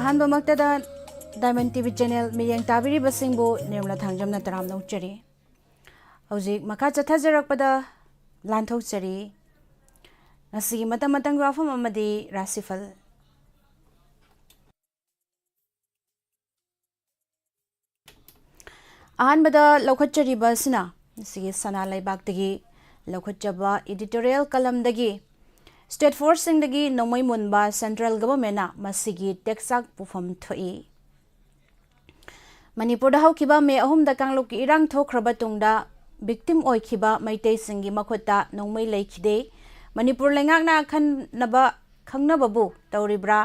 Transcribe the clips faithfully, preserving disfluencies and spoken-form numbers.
ꯑꯍꯥꯟꯕꯃꯛꯇꯗ Diamond T V channel ꯃꯤꯠꯌꯦꯡ ꯇꯥꯕꯤꯔꯤꯕꯁꯤꯡꯕꯨ ꯅꯤꯔꯃꯂꯥ ꯊꯥꯡꯖꯝꯅ ꯇꯔꯥꯝꯅ ꯑꯣꯛꯆꯔꯤ꯫ ꯍꯧꯖꯤꯛ ꯃꯈꯥ ꯆꯠꯊꯖꯔꯛꯄꯗ ꯂꯥꯟꯊꯣꯛꯆꯔꯤ ꯉꯁꯤꯒꯤ ꯃꯇꯝ ꯃꯇꯝꯒꯤ ꯋꯥꯐꯝ ꯑꯃꯗꯤ ꯔꯥꯁꯤꯐꯜ꯫ ꯑꯍꯥꯟꯕꯗ ꯂꯧꯈꯠꯆꯔꯤꯕ ꯑꯁꯤꯅ ꯉꯁꯤꯒꯤ ꯁꯅꯥ ꯂꯩꯕꯥꯛꯇꯒꯤ ꯂꯧꯈꯠꯆꯕ editorial columnꯗꯒꯤ, state forceꯁꯤꯡꯗꯒꯤ ꯅꯣꯡꯃꯩ ꯃꯨꯟꯕ central governmentꯅ ꯃꯁꯤꯒꯤ ꯇꯦꯛꯆꯥꯛ ꯄꯨꯐꯝ ꯊꯣꯛꯏ꯫ ꯃꯅꯤꯄꯨꯔꯗ ꯍꯧꯈꯤꯕ ꯃꯦ ꯑꯍꯨꯝꯗ ꯀꯥꯡꯂꯨꯞꯀꯤ ꯏꯔꯥꯡ ꯊꯣꯛꯈ꯭ꯔꯕ ꯇꯨꯡꯗ victim ꯑꯣꯏꯈꯤꯕ ꯃꯩꯇꯩꯁꯤꯡꯒꯤ ꯃꯈꯨꯠꯇ ꯅꯣꯡꯃꯩ ꯂꯩꯈꯤꯗꯦ꯫ ꯃꯅꯤꯄꯨꯔ ꯂꯩꯉꯥꯛꯅ ꯑꯈꯟꯅꯕ ꯈꯪꯅꯕꯕꯨ ꯇꯧꯔꯤꯕ꯭ꯔꯥ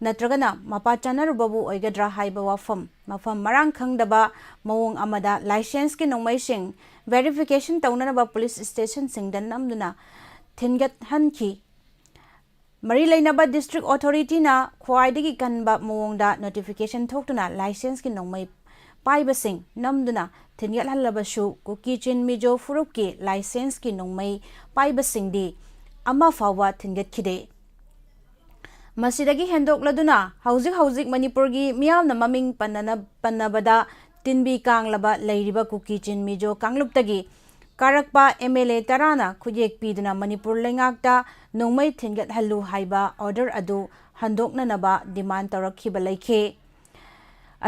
ꯅꯠꯇ꯭ꯔꯒꯅ ꯃꯄꯥ ꯆꯥꯅꯔꯨꯕꯕꯨ ꯑꯣꯏꯒꯗ꯭ꯔꯥ ꯍꯥꯏꯕ ꯋꯥꯐꯝ ꯃꯐꯝ ꯃꯔꯥꯡ ꯈꯪꯗꯕ ꯃꯑꯣꯡ ꯑꯃꯗ licenseꯀꯤ ꯅꯣꯡꯃꯩꯁꯤꯡ verification ꯇꯧꯅꯅꯕ police stationꯁꯤꯡꯗ ꯅꯝꯗꯨꯅ ꯊꯤꯟꯒꯠꯍꯟꯈꯤ꯫ ꯃꯔꯤ ꯂꯩꯅꯕ district authorityꯅ ꯈ꯭ꯋꯥꯏꯗꯒꯤ ꯀꯟꯕ ꯃꯑꯣꯡꯗ notification ꯊꯣꯛꯇꯨꯅ licenseꯀꯤ ꯅꯣꯡꯃꯩ ꯄꯥꯏꯕꯁꯤꯡ ꯅꯝꯗꯨꯅ ꯊꯤꯟꯒꯠꯍꯜꯂꯕꯁꯨ ꯀꯨꯀꯤ ꯆꯤꯟ ꯃꯤꯖꯣ ꯐꯨꯔꯨꯞꯀꯤ licenseꯀꯤ ꯅꯣꯡꯃꯩ ꯄꯥꯏꯕꯁꯤꯡꯗꯤ ꯑꯃ ꯐꯥꯎꯕ ꯊꯤꯟꯒꯠꯈꯤꯗꯦ꯫ ꯃꯁꯤꯗꯒꯤ ꯍꯦꯟꯗꯣꯛꯂꯗꯨꯅ ꯍꯧꯖꯤꯛ ꯍꯧꯖꯤꯛ ꯃꯅꯤꯄꯨꯔꯒꯤ ꯃꯤꯌꯥꯝꯅ ꯃꯃꯤꯡ ꯄꯟꯅꯅ-, ꯄꯟꯅꯕꯗ ꯇꯤꯟꯕꯤ ꯀꯥꯡꯂꯕ ꯂꯩꯔꯤꯕ ꯀꯨꯀꯤ ꯆꯤꯟ ꯃꯤꯖꯣ ꯀꯥꯡꯂꯨꯞꯇꯒꯤ ꯀꯥꯔꯛꯄ MLA ꯇꯔꯥꯅ ꯈꯨꯠꯌꯦꯛ ꯄꯤꯗꯨꯅ ꯃꯅꯤꯄꯨꯔ ꯂꯩꯉꯥꯛꯇ ꯅꯣꯡꯃꯩ ꯊꯤꯟꯒꯠꯍꯜꯂꯨ ꯍꯥꯏꯕ order ꯑꯗꯨ ꯍꯟꯗꯣꯛꯅꯅꯕ demand ꯇꯧꯔꯛꯈꯤꯕ ꯂꯩꯈꯤ꯫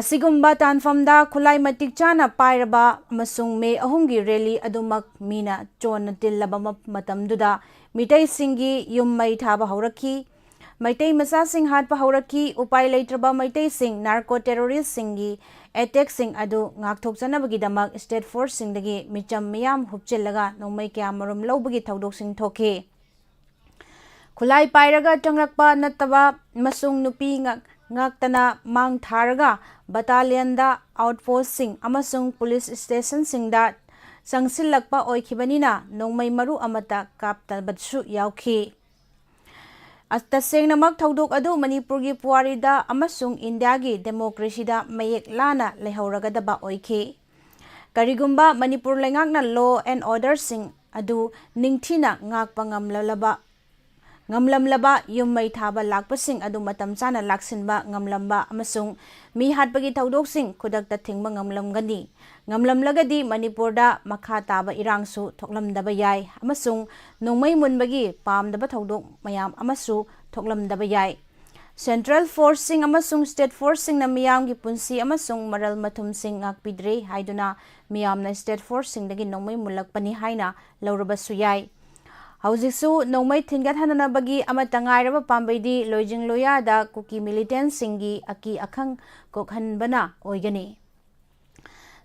ꯑꯁꯤꯒꯨꯝꯕ ꯇꯥꯟꯐꯝꯗ ꯈꯨꯠꯂꯥꯏ ꯃꯇꯤꯛ ꯆꯥꯅ ꯄꯥꯏꯔꯕ ꯑꯃꯁꯨꯡ ꯃꯦ ꯑꯍꯨꯝꯒꯤ rally ꯑꯗꯨꯃꯛ ꯃꯤꯅ ꯆꯣꯟꯅ ꯇꯤꯜꯂꯕ ꯃ-, ꯃꯇꯝꯗꯨꯗ ꯃꯤꯇꯩꯁꯤꯡꯒꯤ ꯌꯨꯝ ꯃꯩ ꯊꯥꯕ ꯍꯧꯔꯛꯈꯤ꯫ ꯃꯩꯇꯩ ꯃꯆꯥꯁꯤꯡ ꯍꯥꯠꯄ ꯍꯧꯔꯛꯈꯤ꯫ ꯎꯄꯥꯏ ꯂꯩꯇ꯭ꯔꯕ ꯃꯩꯇꯩꯁꯤꯡ narco terroristꯁꯤꯡꯒꯤ attackꯁꯤꯡ ꯑꯗꯨ ꯉꯥꯛꯊꯣꯛꯆꯅꯕꯒꯤꯗꯃꯛ state forceꯁꯤꯡꯗꯒꯤ ꯃꯤꯆꯝ ꯃꯤꯌꯥꯝ ꯍꯨꯞꯆꯤꯜꯂꯒ ꯅꯣꯡꯃꯩ ꯀꯌꯥꯃꯔꯨꯝ ꯂꯧꯕꯒꯤ ꯊꯧꯗꯣꯛꯁꯤꯡ ꯊꯣꯛꯈꯤ꯫ ꯈꯨꯠꯂꯥꯏ ꯄꯥꯏꯔꯒ ꯆꯪꯂꯛꯄ ꯅꯠꯇꯕ ꯑꯃꯁꯨꯡ ꯅꯨꯄꯤ ꯉꯥꯛ-, ꯉꯥꯛꯇꯅ ꯃꯥꯡ ꯊꯥꯔꯒ battalionꯗ outpostꯁꯤꯡ ꯑꯃꯁꯨꯡ police stationꯁꯤꯡꯗ ꯆꯪꯁꯤꯜꯂꯛꯄ ꯑꯣꯏꯈꯤꯕꯅꯤꯅ ꯅꯣꯡꯃꯩ ꯃꯔꯨ ꯑꯃꯠꯇ ꯀꯥꯞꯇꯕꯁꯨ ꯌꯥꯎꯈꯤ꯫ ꯑ-, ꯇꯁꯦꯡꯅꯃꯛ ꯊꯧꯗꯣꯛ ꯑꯗꯨ ꯃꯅꯤꯄꯨꯔꯒꯤ ꯄꯨꯋꯥꯔꯤꯗ ꯑꯃꯁꯨꯡ ꯏꯟꯗꯤꯌꯥꯒꯤ democracyꯗ ꯃꯌꯦꯛ ꯂꯥꯅ ꯂꯩꯍꯧꯔꯒꯗꯕ ꯑꯣꯏꯈꯤ꯫ ꯀꯔꯤꯒꯨꯝꯕ ꯃꯅꯤꯄꯨꯔ ꯂꯩꯉꯥꯛꯅ law and orderꯁꯤꯡ ꯑꯗꯨ ꯅꯤꯡꯊꯤꯅ ꯉꯥꯛꯄ ꯉꯝꯂꯕ, ꯉꯝꯂꯝꯂꯕ ꯌꯨꯝ ꯃꯩ ꯊꯥꯕ ꯂꯥꯛꯄꯁꯤꯡ ꯑꯗꯨ ꯃꯇꯝ ꯆꯥꯅ ꯂꯥꯛꯁꯤꯟꯕ ꯉꯝꯂꯝꯕ ꯑꯃꯁꯨꯡ ꯃꯤ ꯍꯥꯠꯄꯒꯤ ꯊꯧꯗꯣꯛꯁꯤꯡ ꯈꯨꯗꯛꯇ ꯊꯤꯡꯕ ꯉꯝꯂꯝꯒꯅꯤ꯫ ꯉꯝꯂꯝꯂꯒꯗꯤ ꯃꯅꯤꯄꯨꯔꯗ ꯃꯈꯥ ꯇꯥꯕ ꯏꯔꯥꯡꯁꯨ ꯊꯣꯛꯂꯝꯗꯕ ꯌꯥꯏ ꯑꯃꯁꯨꯡ ꯅꯣꯡꯃꯩ ꯃꯨꯟꯕꯒꯤ ꯄꯥꯝꯗꯕ ꯊꯧꯗꯣꯛ ꯃꯌꯥꯝ ꯑꯃꯁꯨ ꯊꯣꯛꯂꯝꯗꯕ ꯌꯥꯏ꯫ ꯁꯦꯟꯇ꯭ꯔꯦꯜ ꯐꯣꯔꯁꯁꯤꯡ ꯑꯃꯁꯨꯡ ꯁ꯭ꯇꯦꯠ ꯐꯣꯔꯁꯁꯤꯡꯅ ꯃꯤꯌꯥꯝꯒꯤ ꯄꯨꯟꯁꯤ ꯑꯃꯁꯨꯡ ꯃꯔꯜ ꯃꯊꯨꯝꯁꯤꯡ ꯉꯥꯛꯄꯤꯗ꯭ꯔꯦ ꯍꯥꯏꯗꯨꯅ ꯃꯤꯌꯥꯝꯅ ꯁ꯭ꯇꯦꯠ ꯐꯣꯔꯁꯁꯤꯡꯗꯒꯤ ꯅꯣꯡꯃꯩ ꯃꯨꯜꯂꯛꯄꯅꯤ ꯍꯥꯏꯅ ꯂꯧꯔꯕꯁꯨ ꯌꯥꯏ꯫ ꯍꯧꯖꯤꯛꯁꯨ ꯅꯣꯡꯃꯩ ꯊꯤꯟꯒꯠꯍꯟꯅꯅꯕꯒꯤ ꯑꯃꯠꯇ ꯉꯥꯏꯔꯕ ꯄꯥꯝꯕꯩꯗꯤ ꯂꯣꯏꯖꯤꯡ ꯂꯣꯌꯥꯗ ꯀꯨꯀꯤ ꯃꯤꯂꯤꯇꯦꯟꯁꯤꯡꯒꯤ ꯑꯀꯤ ꯑꯈꯪ ꯀꯣꯛꯍꯟꯕꯅ ꯑꯣꯏꯒꯅꯤ꯫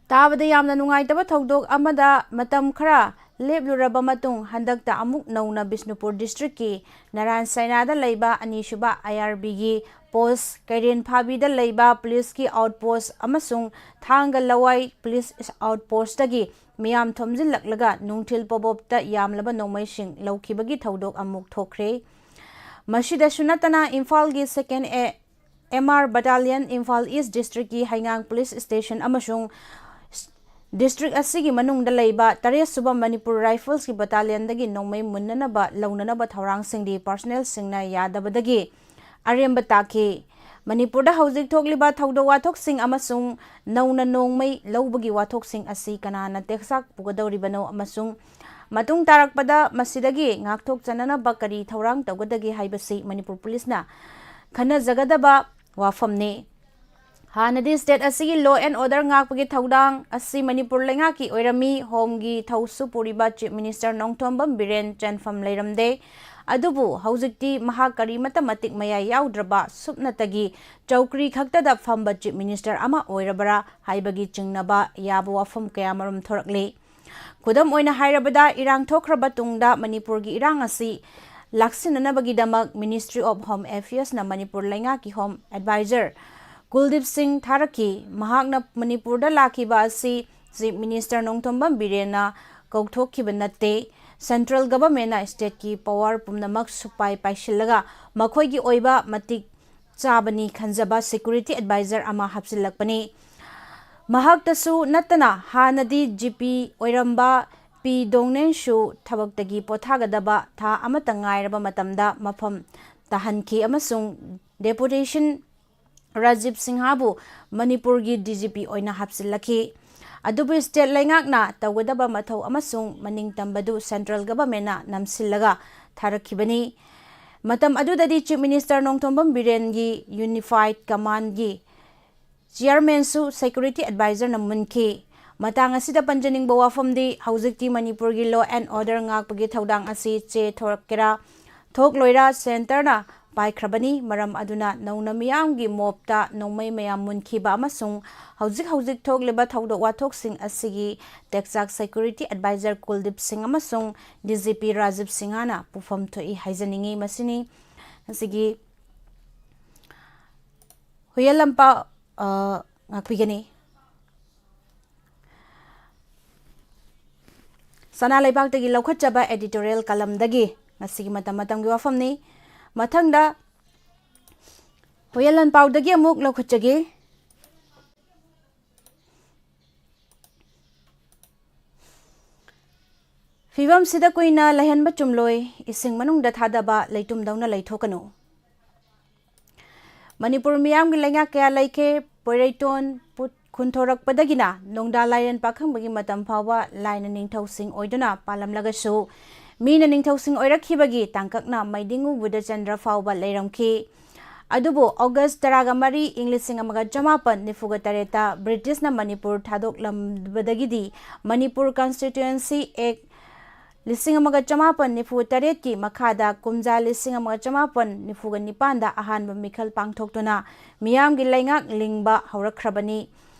ꯇꯥꯕꯗ ꯌꯥꯝꯅ ꯅꯨꯡꯉꯥꯏꯇꯕ ꯊꯧꯗꯣꯛ ꯑꯃꯗ ꯃꯇꯝ ꯈꯔ ꯂꯦꯞꯂꯨꯔꯕ ꯃꯇꯨꯡ ꯍꯟꯗꯛꯇ ꯑꯃꯨꯛ ꯅꯧꯅ ꯕꯤꯁꯅꯨꯄꯨꯔ ꯗꯤꯁꯇ꯭ꯔꯤꯛꯀꯤ ꯅꯔꯥꯟ ꯁꯥꯏꯅꯥꯗ ꯂꯩꯕ ꯑꯅꯤꯁꯨꯕ ꯑꯥꯏ ꯑꯥꯔ ꯕꯤꯒꯤ ꯄꯣꯁ ꯀꯩꯔꯦꯟ ꯐꯥꯕꯤꯗ ꯂꯩꯕ ꯄꯨꯂꯤꯁꯀꯤ ꯑꯥꯎꯠꯄꯣꯁ ꯑꯃꯁꯨꯡ ꯊꯥꯡꯒ ꯂꯋꯥꯏ ꯄꯨꯂꯤꯁ ꯑꯥꯎꯠꯄꯣꯁꯇꯒꯤ ꯃꯤꯌꯥꯝ ꯊꯣꯝꯖꯤꯜꯂꯛꯂꯒ ꯅꯨꯡꯊꯤꯜ ꯄꯣꯕꯣꯞꯇ ꯌꯥꯝꯂꯕ ꯅꯣꯡꯃꯩꯁꯤꯡ ꯂꯧꯈꯤꯕꯒꯤ ꯊꯧꯗꯣꯛ ꯑꯃꯨꯛ ꯊꯣꯛꯈ꯭ꯔꯦ꯫ ꯃꯁꯤꯗꯁꯨ ꯅꯠꯇꯅ ꯏꯝꯐꯥꯜꯒꯤ ꯁꯦꯀꯦꯟ ꯑꯦ ꯑꯦꯝ ꯑꯥꯔ ꯕꯇꯥꯂꯤꯌꯟ, ꯏꯝꯐꯥꯜ ꯏꯁ ꯗꯤꯁꯇ꯭ꯔꯤꯛꯀꯤ ꯍꯩꯉꯥꯡ ꯄꯨꯂꯤꯁ ꯁ꯭ꯇꯦꯁꯟ ꯑꯃꯁꯨꯡ ꯗꯤꯁꯇ꯭ꯔꯤꯛ ꯑꯁꯤꯒꯤ ꯃꯅꯨꯡꯗ ꯂꯩꯕ ꯇꯔꯦꯠ ꯁꯨꯕ ꯃꯅꯤꯄꯨꯔ ꯔꯥꯏꯐꯜꯁꯀꯤ ꯕꯇꯥꯂꯤꯌꯟꯗꯒꯤ ꯅꯣꯡꯃꯩ ꯃꯨꯟꯅꯅꯕ ꯂꯧꯅꯅꯕ ꯊꯧꯔꯥꯡꯁꯤꯡꯗꯤ ꯄꯥꯔꯁꯣꯅꯦꯜꯁꯤꯡꯅ ꯌꯥꯗꯕꯗꯒꯤ ꯑꯔꯦꯝꯕ ꯇꯥꯈꯤ꯫ ꯃꯅꯤꯄꯨꯔꯗ ꯍꯧꯖꯤꯛ ꯊꯣꯛꯂꯤꯕ ꯊꯧꯗꯣꯛ ꯋꯥꯊꯣꯛꯁꯤꯡ ꯑꯃꯁꯨꯡ ꯅꯧꯅ ꯅꯣꯡꯃꯩ ꯂꯧꯕꯒꯤ ꯋꯥꯊꯣꯛꯁꯤꯡ ꯑꯁꯤ ꯀꯅꯥꯅ ꯇꯦꯛꯁꯥꯛ ꯄꯨꯒꯗꯧꯔꯤꯕꯅꯣ ꯑꯃꯁꯨꯡ ꯃꯇꯨꯡ ꯇꯥꯔꯛꯄꯗ ꯃꯁꯤꯗꯒꯤ ꯉꯥꯛꯊꯣꯛꯆꯅꯅꯕ ꯀꯔꯤ ꯊꯧꯔꯥꯡ ꯇꯧꯒꯗꯒꯦ ꯍꯥꯏꯕꯁꯤ ꯃꯅꯤꯄꯨꯔ ꯄꯨꯂꯤꯁꯅ ꯈꯟꯅꯖꯒꯗꯕ ꯋꯥꯐꯝꯅꯤ꯫ ꯍꯥꯟꯅꯗꯤ ꯁ꯭ꯇꯦꯠ ꯑꯁꯤꯒꯤ law and order ꯉꯥꯛꯄꯒꯤ ꯊꯧꯗꯥꯡ ꯑꯁꯤ ꯃꯅꯤꯄꯨꯔ ꯂꯩꯉꯥꯛꯀꯤ ꯑꯣꯏꯔꯝꯃꯤ꯫ ꯍꯣꯝꯒꯤ ꯊꯧꯁꯨ ꯄꯨꯔꯤꯕ ꯆꯤꯐ ꯃꯤꯅꯤꯁꯇꯔ ꯅꯣꯡꯊꯣꯝꯕꯝ ꯕꯤꯔꯦꯟ ꯆꯦꯟꯐꯝ ꯂꯩꯔꯝꯗꯦ꯫ ꯑꯗꯨꯕꯨ ꯍꯧꯖꯤꯛꯇꯤ ꯃꯍꯥꯛ ꯀꯔꯤꯃꯠꯇ ꯃꯇꯤꯛ ꯃꯌꯥꯏ ꯌꯥꯎꯗ꯭ꯔꯕ ꯁꯨꯞꯅꯇꯒꯤ ꯆꯧꯀ꯭ꯔꯤ ꯈꯛꯇꯗ ꯐꯝꯕ ꯆꯤꯐ ꯃꯤꯅꯤꯁꯇꯔ ꯑꯃ ꯑꯣꯏꯔꯕꯔꯥ ꯍꯥꯏꯕꯒꯤ ꯆꯤꯡꯅꯕ ꯌꯥꯕ ꯋꯥꯐꯝ ꯀꯌꯥꯃꯔꯨꯝ ꯊꯣꯔꯛꯂꯤ꯫ ꯈꯨꯗꯝ ꯑꯣꯏꯅ ꯍꯥꯏꯔꯕꯗ, ꯏꯔꯥꯡ ꯊꯣꯛꯈ꯭ꯔꯕ ꯇꯨꯡꯗ ꯃꯅꯤꯄꯨꯔꯒꯤ ꯏꯔꯥꯡ ꯑꯁꯤ ꯂꯥꯛꯁꯤꯟꯅꯅꯕꯒꯤꯗꯃꯛ Ministry of Home Affairsꯅ ꯃꯅꯤꯄꯨꯔ ꯂꯩꯉꯥꯛꯀꯤ ꯍꯣꯝ ꯑꯦꯗꯚꯥꯏꯖꯔ ꯀꯨꯜꯗꯤꯞ ꯁꯤꯡ ꯊꯥꯔꯛꯈꯤ꯫ ꯃꯍꯥꯛꯅ ꯃꯅꯤꯄꯨꯔꯗ ꯂꯥꯛꯈꯤꯕ ꯑꯁꯤ ꯆꯤꯐ ꯃꯤꯅꯤꯁꯇꯔ ꯅꯣꯡꯊꯣꯝꯕꯝ ꯕꯤꯔꯦꯟꯅ ꯀꯧꯊꯣꯛꯈꯤꯕ ꯅꯠꯇꯦ꯫ ꯁꯦꯟꯇ꯭ꯔꯦꯜ ꯒꯚꯔꯟꯃꯦꯟꯠꯅ ꯁ꯭ꯇꯦꯠꯀꯤ ꯄꯋꯥꯔ ꯄꯨꯝꯅꯃꯛ ꯁꯨꯄꯥꯏ ꯄꯥꯏꯁꯤꯜꯂꯒ ꯃꯈꯣꯏꯒꯤ ꯑꯣꯏꯕ ꯃꯇꯤꯛ ꯆꯥꯕꯅꯤ ꯈꯟꯖꯕ ꯁꯦꯀ꯭ꯌꯨꯔꯤꯇꯤ ꯑꯦꯗꯚꯥꯏꯖꯔ ꯑꯃ ꯍꯥꯞꯆꯤꯜꯂꯛꯄꯅꯤ꯫ ꯃꯍꯥꯛꯇꯁꯨ ꯅꯠꯇꯅ ꯍꯥꯟꯅꯗꯤ ꯖꯤ ꯄꯤ ꯑꯣꯏꯔꯝꯕ ꯄꯤ ꯗꯣꯡꯅꯦꯟꯁꯨ ꯊꯕꯛꯇꯒꯤ ꯄꯣꯊꯥꯒꯗꯕ ꯊꯥ ꯑꯃꯇ ꯉꯥꯏꯔꯕ ꯃꯇꯝꯗ ꯃꯐꯝ ꯇꯥꯍꯟꯈꯤ ꯑꯃꯁꯨꯡ ꯗꯦꯄꯨꯇꯦꯁꯟ ꯔꯥꯖꯤꯕ ꯁꯤꯡꯍꯕꯨ ꯃꯅꯤꯄꯨꯔꯒꯤ ꯗꯤ ꯖꯤ ꯄꯤ ꯑꯣꯏꯅ ꯍꯥꯞꯆꯤꯜꯂꯛꯈꯤ꯫ ꯑꯗꯨꯕꯨ ꯁ꯭ꯇꯦꯠ ꯂꯩꯉꯥꯛꯅ ꯇꯧꯒꯗꯕ ꯃꯊꯧ ꯑꯃꯁꯨꯡ ꯃꯅꯤꯡ ꯇꯝꯕꯗꯨ ꯁꯦꯟꯇ꯭ꯔꯦꯜ ꯒꯚꯔꯟꯃꯦꯟꯠꯅ ꯅꯝꯁꯤꯜꯂꯒ ꯊꯥꯔꯛꯈꯤꯕꯅꯤ꯫ ꯃꯇꯝ ꯑꯗꯨꯗꯗꯤ ꯆꯤꯐ ꯃꯤꯅꯤꯁꯇꯔ ꯅꯣꯡꯊꯣꯝꯕꯝ ꯕꯤꯔꯦꯟꯒꯤ ꯌꯨꯅꯤꯐꯥꯏꯗ ꯀꯃꯥꯟꯒꯤ ꯆꯤꯌꯔꯃꯦꯟꯁꯨ ꯁꯦꯀ꯭ꯌꯨꯔꯤꯇꯤ ꯑꯦꯗꯚꯥꯏꯖꯔꯅ ꯃꯨꯟꯈꯤ꯫ ꯃꯇꯥꯡ ꯑꯁꯤꯗ ꯄꯟꯖꯅꯤꯡꯕ ꯋꯥꯐꯝꯗꯤ, ꯍꯧꯖꯤꯛꯇꯤ ꯃꯅꯤꯄꯨꯔꯒꯤ law and order ꯉꯥꯛꯄꯒꯤ ꯊꯧꯗꯥꯡ ꯑꯁꯤ ꯆꯦ ꯊꯣꯔꯛꯀꯦꯔꯥ ꯊꯣꯛꯂꯣꯏꯔꯥ ꯁꯦꯟꯇꯔꯅ ꯄꯥꯏꯈ꯭ꯔꯕꯅꯤ꯫ ꯃꯔꯝ ꯑꯗꯨꯅ ꯅꯧꯅ ꯃꯤꯌꯥꯝꯒꯤ ꯃꯣꯞꯇ ꯅꯣꯡꯃꯩ ꯃꯌꯥꯝ ꯃꯨꯟꯈꯤꯕ ꯑꯃꯁꯨꯡ ꯍꯧꯖꯤꯛ ꯍꯧꯖꯤꯛ ꯊꯣꯛꯂꯤꯕ ꯊꯧꯗꯣꯛ ꯋꯥꯊꯣꯛꯁꯤꯡ ꯑꯁꯤꯒꯤ ꯇꯦꯛꯆꯥꯛ ꯁꯦꯀ꯭ꯌꯨꯔꯤꯇꯤ ꯑꯦꯗꯚꯥꯏꯖꯔ ꯀꯨꯜꯗꯤꯞ ꯁꯤꯡ ꯑꯃꯁꯨꯡ ꯗꯤ ꯖꯤ ꯄꯤ ꯔꯥꯖꯤꯕ ꯁꯤꯡꯍꯅ ꯄꯨꯐꯝ ꯊꯣꯛꯏ ꯍꯥꯏꯖꯅꯤꯡꯏ꯫ ꯃꯁꯤꯅꯤ ꯉꯁꯤꯒꯤ ꯍꯨꯏꯌꯦꯟ ꯂꯝꯄꯥꯛ, ꯑ, ꯉꯥꯛꯄꯤꯒꯅꯤ꯫ ꯁꯅꯥ ꯂꯩꯕꯥꯛꯇꯒꯤ ꯂꯧꯈꯠꯆꯕ editorial columnꯗꯒꯤ ꯉꯁꯤꯒꯤ ꯃꯇꯝ ꯃꯇꯝꯒꯤ ꯋꯥꯐꯝꯅꯤ꯫ ꯃꯊꯪꯗ ꯍꯨꯏꯌꯦꯟ ꯂꯥꯟꯄꯥꯎꯗꯒꯤ ꯑꯃꯨꯛ ꯂꯧꯈꯠꯆꯒꯦ꯫ ꯐꯤꯕꯝꯁꯤꯗ ꯀꯨꯏꯅ ꯂꯩꯍꯟꯕ ꯆꯨꯝꯂꯣꯏ, ꯏꯁꯤꯡ ꯃꯅꯨꯡꯗ ꯊꯥꯗꯕ ꯂꯩꯇꯨꯝꯗꯧꯅ ꯂꯩꯊꯣꯛꯀꯅꯨ꯫ ꯃꯅꯤꯄꯨꯔ ꯃꯤꯌꯥꯝꯒꯤ ꯂꯩꯉꯥꯛ ꯀꯌꯥ ꯂꯩꯈꯦ꯫ ꯄꯣꯏꯔꯩꯇꯣꯟ ꯄꯨꯠ-, ꯈꯨꯟꯊꯣꯔꯛꯄꯗꯒꯤꯅ ꯅꯣꯡꯗꯥ ꯂꯥꯏꯔꯦꯟ ꯄꯥꯈꯪꯕꯒꯤ ꯃꯇꯝ ꯐꯥꯎꯕ ꯂꯥꯏꯅ ꯅꯤꯡꯊꯧꯁꯤꯡ ꯑꯣꯏꯗꯨꯅ ꯄꯥꯜꯂꯝꯂꯒꯁꯨ, ꯃꯤꯅ ꯅꯤꯡꯊꯧꯁꯤꯡ ꯑꯣꯏꯔꯛꯈꯤꯕꯒꯤ ꯇꯥꯡꯀꯛꯅ ꯃꯩꯗꯤꯡꯉꯨ ꯕꯨꯙꯆꯟꯗ꯭ꯔ ꯐꯥꯎꯕ ꯂꯩꯔꯝꯈꯤ꯫ ꯑꯗꯨꯕꯨ ꯑꯣꯒꯁ ꯇꯔꯥꯒ ꯃꯔꯤ, ꯏꯪ ꯂꯤꯁꯤꯡ ꯑꯃꯒ ꯆꯃꯥꯄꯟ ꯅꯤꯐꯨꯒ ꯇꯔꯦꯠꯇ ꯕ꯭ꯔꯤꯇꯤꯁꯅ ꯃꯅꯤꯄꯨꯔ ꯊꯥꯗꯣꯛꯂꯝꯕꯗꯒꯤꯗꯤ ꯃꯅꯤꯄꯨꯔ Constituency Act ꯂꯤꯁꯤꯡ ꯑꯃꯒ ꯆꯃꯥꯄꯟ ꯅꯤꯐꯨ ꯇꯔꯦꯠꯀꯤ ꯃꯈꯥꯗ ꯀꯨꯝꯖꯥ ꯂꯤꯁꯤꯡ ꯑꯃꯒ ꯆꯃꯥꯄꯟ ꯅꯤꯐꯨꯒ ꯅꯤꯄꯥꯟꯗ ꯑꯍꯥꯟꯕ ꯃꯤꯈꯜ ꯄꯥꯡꯊꯣꯛꯇꯨꯅ ꯃꯤꯌꯥꯝꯒꯤ ꯂꯩꯉꯥꯛ ꯂꯤꯡꯕ ꯍꯧꯔꯛꯈ꯭ꯔꯕꯅꯤ꯫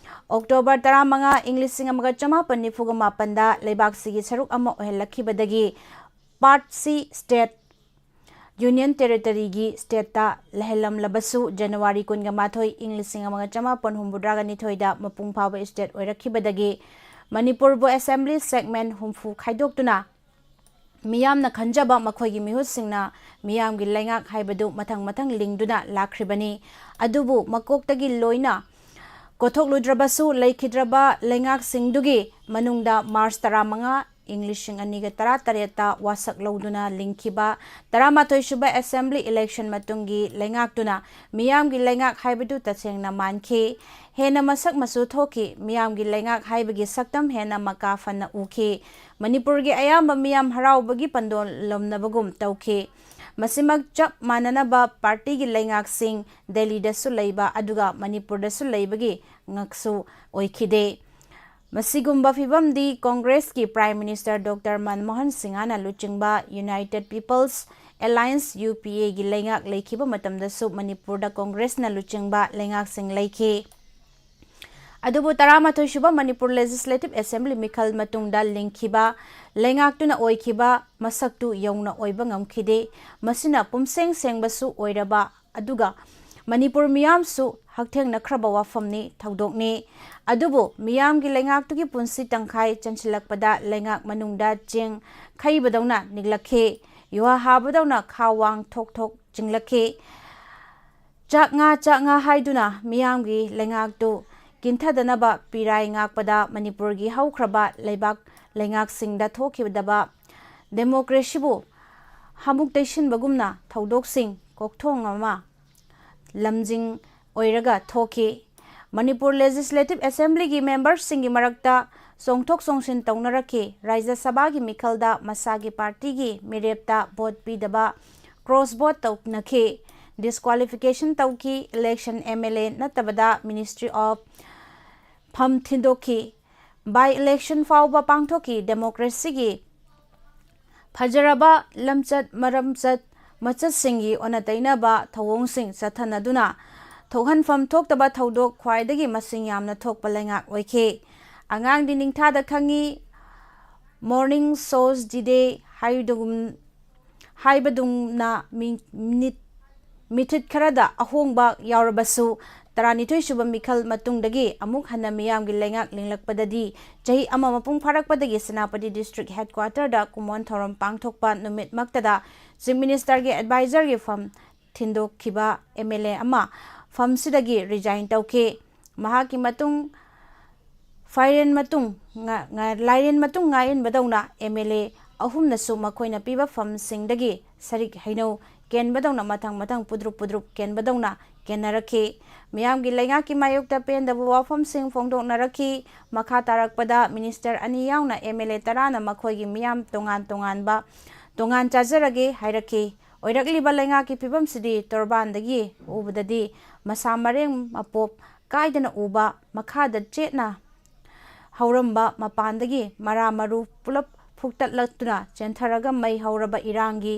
ꯑꯣꯛꯇꯣꯕꯔ ꯇꯔꯥꯃꯉꯥ, ꯏꯪ ꯂꯤꯁꯤꯡ ꯑꯃꯒ ꯆꯃꯥꯄꯟ ꯅꯤꯐꯨꯒ ꯃꯥꯄꯟꯗ ꯂꯩꯕꯥꯛꯁꯤꯒꯤ ꯁꯔꯨꯛ ꯑꯃ ꯑꯣꯏꯍꯜꯂꯛꯈꯤꯕꯗꯒꯤ Part C state, Union Territoryꯒꯤ stateꯇ ꯂꯩꯍꯜꯂꯝꯂꯕꯁꯨ, January ꯀꯨꯟꯒ ꯃꯥꯊꯣꯏ, ꯏꯪ ꯂꯤꯁꯤꯡ ꯑꯃꯒ ꯆꯃꯥꯄꯟ ꯍꯨꯝꯐꯨꯇꯔꯥꯒ ꯅꯤꯊꯣꯏꯗ ꯃꯄꯨꯡ ꯐꯥꯕ state ꯑꯣꯏꯔꯛꯈꯤꯕꯗꯒꯤ ꯃꯅꯤꯄꯨꯔꯕꯨ assembly segment ꯍꯨꯝꯐꯨ ꯈꯥꯏꯗꯣꯛꯇꯨꯅ ꯃꯤꯌꯥꯝꯅ ꯈꯟꯖꯕ ꯃꯈꯣꯏꯒꯤ ꯃꯤꯍꯨꯠꯁꯤꯡꯅ ꯃꯤꯌꯥꯝꯒꯤ ꯂꯩꯉꯥꯛ ꯍꯥꯏꯕꯗꯨ ꯃꯊꯪ ꯃꯊꯪ ꯂꯤꯡꯗꯨꯅ ꯂꯥꯛꯈ꯭ꯔꯤꯕꯅꯤ꯫ ꯑꯗꯨꯕꯨ ꯃꯀꯣꯛꯇꯒꯤ ꯂꯣꯏꯅ ꯀꯣꯊꯣꯛꯂꯨꯗ꯭ꯔꯕꯁꯨ, ꯂꯩꯈꯤꯗ꯭ꯔꯕ ꯂꯩꯉꯥꯛꯁꯤꯡꯗꯨꯒꯤ ꯃꯅꯨꯡꯗ ꯃꯥꯔꯆ ꯇꯔꯥꯃꯉꯥ, ꯏꯪ ꯂꯤꯁꯤꯡ ꯑꯅꯤꯒ ꯇꯔꯥꯇꯔꯦꯠꯇ ꯋꯥꯁꯛ ꯂꯧꯗꯨꯅ ꯂꯤꯡꯈꯤꯕ ꯇꯔꯥꯃꯥꯊꯣꯏ ꯁꯨꯕ Assembly election ꯃꯇꯨꯡꯒꯤ ꯂꯩꯉꯥꯛꯇꯨꯅ ꯃꯤꯌꯥꯝꯒꯤ ꯂꯩꯉꯥꯛ ꯍꯥꯏꯕꯗꯨ ꯇꯁꯦꯡꯅ ꯃꯥꯟꯈꯤ꯫ ꯍꯦꯟꯅ ꯃꯁꯛ ꯃꯆꯨ ꯊꯣꯛꯈꯤ꯫ ꯃꯤꯌꯥꯝꯒꯤ ꯂꯩꯉꯥꯛ ꯍꯥꯏꯕꯒꯤ ꯁꯛꯇꯝ ꯍꯦꯟꯅ ꯃꯀꯥ ꯐꯅ ꯎꯈꯤ꯫ ꯃꯅꯤꯄꯨꯔꯒꯤ ꯑꯌꯥꯝꯕ ꯃꯤꯌꯥꯝ ꯍꯔꯥꯎꯕꯒꯤ ꯄꯟꯗꯣꯂꯝꯅꯕꯒꯨꯝ ꯇꯧꯈꯤ꯫ ꯃꯁꯤꯃꯛ ꯆꯞ ꯃꯥꯟꯅꯅꯕ ꯄꯥꯔꯇꯤꯒꯤ ꯂꯩꯉꯥꯛꯁꯤꯡ ꯗꯦꯜꯂꯤꯗꯁꯨ ꯂꯩꯕ ꯑꯗꯨꯒ ꯃꯅꯤꯄꯨꯔꯗꯁꯨ ꯂꯩꯕꯒꯤ ꯉꯛꯁꯨ ꯑꯣꯏꯈꯤꯗꯦ꯫ ꯃꯁꯤꯒꯨꯝꯕ ꯐꯤꯕꯝꯗꯤ ꯀꯣꯡꯒ꯭ꯔꯦꯁꯀꯤ Prime Minister Doctor ꯃꯟꯃꯣꯍꯟ ꯁꯤꯡꯍꯅ ꯂꯨꯆꯤꯡꯕ United People's Alliance, UPAꯒꯤ ꯂꯩꯉꯥꯛ ꯂꯩꯈꯤꯕ ꯃꯇꯝꯗꯁꯨ ꯃꯅꯤꯄꯨꯔꯗ ꯀꯣꯡꯒ꯭ꯔꯦꯁꯅ ꯂꯨꯆꯤꯡꯕ ꯂꯩꯉꯥꯛꯁꯤꯡ ꯂꯩꯈꯤ꯫ ꯑꯗꯨꯕꯨ ꯇꯔꯥꯃꯥꯊꯣꯏ ꯁꯨꯕ ꯃꯅꯤꯄꯨꯔ Legislative Assembly ꯃꯤꯈꯜ ꯃꯇꯨꯡꯗ ꯂꯤꯡꯈꯤꯕ ꯂꯩꯉꯥꯛꯇꯨꯅ ꯑꯣꯏꯈꯤꯕ ꯃꯁꯛꯇꯨ ꯌꯧꯅ ꯑꯣꯏꯕ ꯉꯝꯈꯤꯗꯦ꯫ ꯃꯁꯤꯅ ꯄꯨꯝꯁꯦꯡ ꯁꯦꯡꯕꯁꯨ ꯑꯣꯏꯔꯕ ꯑꯗꯨꯒ ꯃꯅꯤꯄꯨꯔ ꯃꯤꯌꯥꯝꯁꯨ ꯍꯛꯊꯦꯡꯅꯈ꯭ꯔꯕ ꯋꯥꯐꯝꯅꯤ, ꯊꯧꯗꯣꯛꯅꯤ꯫ ꯑꯗꯨꯕꯨ ꯃꯤꯌꯥꯝꯒꯤ ꯂꯩꯉꯥꯛꯇꯨꯒꯤ ꯄꯨꯟꯁꯤ ꯇꯪꯈꯥꯏ ꯆꯟꯁꯤꯜꯂꯛꯄꯗ ꯂꯩꯉꯥꯛ ꯃꯅꯨꯡꯗ ꯆꯦꯡ ꯈꯩꯕꯗꯧꯅ ꯅꯤꯛꯂꯛꯈꯤ꯫ ꯌꯨꯍꯥ ꯍꯥꯕꯗꯧꯅ ꯈꯥ ꯋꯥꯡ ꯊꯣꯛ ꯊꯣꯛ ꯆꯤꯡꯂꯛꯈꯤ꯫ ꯆꯥꯛ ꯉꯥ, ꯆꯥꯛ ꯉꯥ ꯍꯥꯏꯗꯨꯅ ꯃꯤꯌꯥꯝꯒꯤ ꯂꯩꯉꯥꯛꯇꯨ ꯀꯤꯟꯊꯗꯅꯕ ꯄꯤꯔꯥꯏ ꯉꯥꯛꯄꯗ ꯃꯅꯤꯄꯨꯔꯒꯤ ꯍꯧꯈ꯭ꯔꯕ ꯂꯩꯕꯥꯛ ꯂꯩꯉꯥꯛꯁꯤꯡꯗ ꯊꯣꯛꯈꯤꯗꯕ democracyꯕꯨ ꯍꯥꯃꯨꯛ ꯇꯩꯁꯤꯟꯕꯒꯨꯝꯅ ꯊꯧꯗꯣꯛꯁꯤꯡ ꯀꯣꯛꯊꯣꯡ ꯑꯃ ꯂꯝꯖꯤꯡ ꯑꯣꯏꯔꯒ ꯊꯣꯛꯈꯤ꯫ ꯃꯅꯤꯄꯨꯔ Legislative Assemblyꯒꯤ memberꯁꯤꯡꯒꯤ ꯃꯔꯛꯇ ꯆꯣꯡꯊꯣꯛ ꯆꯣꯡꯁꯤꯟ ꯇꯧꯅꯔꯛꯈꯤ꯫ ꯔꯥꯖ꯭ꯌ ꯁꯚꯥꯒꯤ ꯃꯤꯈꯜꯗ ꯃꯁꯥꯒꯤ ꯄꯥꯔꯇꯤꯒꯤ ꯃꯤꯔꯦꯞꯇ vote ꯄꯤꯗꯕ cross vote ꯇꯧꯅꯈꯤ꯫ Disqualification ꯇꯧꯈꯤ꯫ Election MLA ꯅꯠꯇꯕꯗ Ministry of ꯐꯝ ꯊꯤꯟꯗꯣꯛꯈꯤ꯫ By election ꯐꯥꯎꯕ ꯄꯥꯡꯊꯣꯛꯈꯤ꯫ Democracyꯒꯤ ꯐꯖꯔꯕ ꯂꯝꯆꯠ ꯃꯔꯝꯆꯠ ꯃꯆꯠꯁꯤꯡꯒꯤ ꯑꯣꯟꯅ ꯇꯩꯅꯕ ꯊꯧꯑꯣꯡꯁꯤꯡ ꯆꯠꯊꯅꯗꯨꯅ ꯊꯣꯛꯍꯟꯐꯝ ꯊꯣꯛꯇꯕ ꯊꯧꯗꯣꯛ ꯈ꯭ꯋꯥꯏꯗꯒꯤ ꯃꯁꯤꯡ ꯌꯥꯝꯅ ꯊꯣꯛꯄ ꯂꯩꯉꯥꯛ ꯑꯣꯏꯈꯤ꯫ ꯑꯉꯥꯡꯗꯤ ꯅꯤꯡꯊꯥꯗ ꯈꯪꯉꯤ꯫ Morning shows the day ꯍꯥꯏꯗꯨꯒꯨꯝ-, ꯍꯥꯏꯕꯗꯨꯝꯅ ꯃꯤ-, ꯃꯤꯅꯤꯠ, ꯃꯤꯊꯤꯠ ꯈꯔꯗ ꯑꯍꯣꯡꯕ ꯌꯥꯎꯔꯕꯁꯨ, ꯇꯔꯥꯅꯤꯊꯣꯏ ꯁꯨꯕ ꯃꯤꯈꯜ ꯃꯇꯨꯡꯗꯒꯤ ꯑꯃꯨꯛ ꯍꯟꯅ ꯃꯤꯌꯥꯝꯒꯤ ꯂꯩꯉꯥꯛ ꯂꯤꯡꯂꯛꯄꯗꯗꯤ ꯆꯍꯤ ꯑꯃ ꯃꯄꯨꯡ ꯐꯥꯔꯛꯄꯗꯒꯤ ꯁꯦꯅꯥꯄꯇꯤ district headquarterꯗ ꯀꯨꯃꯣꯟ ꯊꯧꯔꯝ ꯄꯥꯡꯊꯣꯛꯄ ꯅꯨꯃꯤꯠꯃꯛꯇꯗ Chief Ministerꯒꯤ advisorꯒꯤ ꯐꯝ ꯊꯤꯟꯗꯣꯛꯈꯤꯕ MLA ꯑꯃ ꯐꯝꯁꯤꯗꯒꯤ resign ꯇꯧꯈꯤ꯫ ꯃꯍꯥꯛꯀꯤ ꯃꯇꯨꯡ ꯐꯥꯏꯔꯦꯟ ꯃꯇꯨꯡ ꯉꯥ-, ꯉꯥ-, ꯂꯥꯏꯔꯦꯟ ꯃꯇꯨꯡ ꯉꯥ ꯏꯟꯕꯗꯧꯅ ꯑꯦꯝ ꯑꯦꯜ ꯑꯦ ꯑꯍꯨꯝꯅꯁꯨ ꯃꯈꯣꯏꯅ ꯄꯤꯕ ꯐꯝꯁꯤꯡꯗꯒꯤ ꯁꯔꯤꯛ ꯍꯩꯅꯧ ꯀꯦꯟꯕꯗꯧꯅ ꯃꯊꯪ ꯃꯊꯪ ꯄꯨꯗ꯭ꯔꯨꯞ ꯄꯨꯗ꯭ꯔꯨꯞ ꯀꯦꯟꯕꯗꯧꯅ ꯀꯦꯟꯅꯔꯛꯈꯤ꯫ ꯃꯤꯌꯥꯝꯒꯤ ꯂꯩꯉꯥꯛꯀꯤ ꯃꯥꯌꯣꯛꯇ ꯄꯦꯟꯗꯕ ꯋꯥꯐꯝꯁꯤꯡ ꯐꯣꯡꯗꯣꯛꯅꯔꯛꯈꯤ꯫ ꯃꯈꯥ ꯇꯥꯔꯛꯄꯗ ꯃꯤꯅꯤꯁꯇꯔ ꯑꯅꯤ ꯌꯥꯎꯅ ꯑꯦꯝ ꯑꯦꯜ ꯑꯦ ꯇꯔꯥꯅ ꯃꯈꯣꯏꯒꯤ ꯃꯤꯌꯥꯝ ꯇꯣꯉꯥꯟ ꯇꯣꯉꯥꯟꯕ, ꯇꯣꯉꯥꯟ ꯆꯥꯖꯔꯒꯦ ꯍꯥꯏꯔꯛꯈꯤ꯫ ꯑꯣꯏꯔꯛꯂꯤꯕ ꯂꯩꯉꯥꯛꯀꯤ ꯐꯤꯕꯝꯁꯤꯗꯤ ꯇꯣꯔꯕꯥꯟꯗꯒꯤ ꯎꯕꯗꯗꯤ ꯃꯁꯥ ꯃꯔꯦꯡ ꯃꯄꯣꯞ ꯀꯥꯏꯗꯅ ꯎꯕ, ꯃꯈꯥꯗ ꯆꯦꯠꯅ ꯍꯧꯔꯝꯕ ꯃꯄꯥꯟꯗꯒꯤ ꯃꯔꯥ ꯃꯔꯨ ꯄꯨꯂꯞ ꯐꯨꯛꯇꯠꯂꯛꯇꯨꯅ ꯆꯦꯟꯊꯔꯒ ꯃꯩ ꯍꯧꯔꯕ ꯏꯔꯥꯡꯒꯤ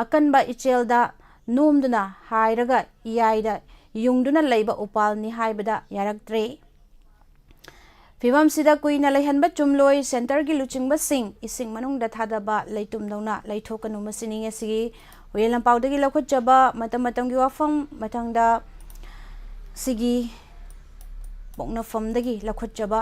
ꯑꯀꯟꯕ ꯏꯆꯦꯜꯗ ꯅꯣꯝꯗꯨꯅ ꯍꯥꯏꯔꯒ ꯏꯌꯥꯏꯗ ꯌꯨꯡꯗꯨꯅ ꯂꯩꯕ ꯎꯄꯥꯜꯅꯤ ꯍꯥꯏꯕꯗ ꯌꯥꯔꯛꯇ꯭ꯔꯦ꯫ ꯐꯤꯕꯝꯁꯤꯗ ꯀꯨꯏꯅ ꯂꯩꯍꯟꯕ ꯆꯨꯝꯂꯣꯏ꯫ ꯁꯦꯟꯇꯔꯒꯤ ꯂꯨꯆꯤꯡꯕꯁꯤꯡ ꯏꯁꯤꯡ ꯃꯅꯨꯡꯗ ꯊꯥꯗꯕ ꯂꯩꯇꯨꯝꯗꯧꯅ ꯂꯩꯊꯣꯛꯀꯅꯨ꯫ ꯃꯁꯤꯅꯤ ꯉꯁꯤꯒꯤ ꯍꯨꯏꯌꯦꯟ ꯂꯝꯄꯥꯎꯗꯒꯤ ꯂꯧꯈꯠꯆꯕ ꯃꯇꯝ ꯃꯇꯝꯒꯤ ꯋꯥꯐꯝ꯫ ꯃꯊꯪꯗ ꯁꯤꯒꯤ ꯄꯣꯛꯅꯐꯝꯗꯒꯤ ꯂꯧꯈꯠꯆꯕ